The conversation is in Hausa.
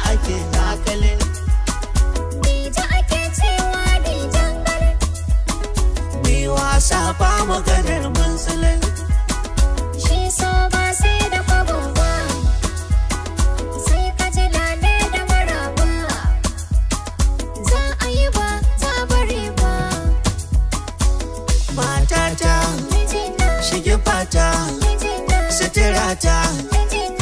Ake takale. Dija ake cewa dijan gare. Mi wasa ba maganar munzulin. Shi so ba sai da kwabo ba, sai ka ji lale da maraba. Za a yi ba, za a bari ba. Matata, Mijina, shige fata, mijina, suturata. Mijina.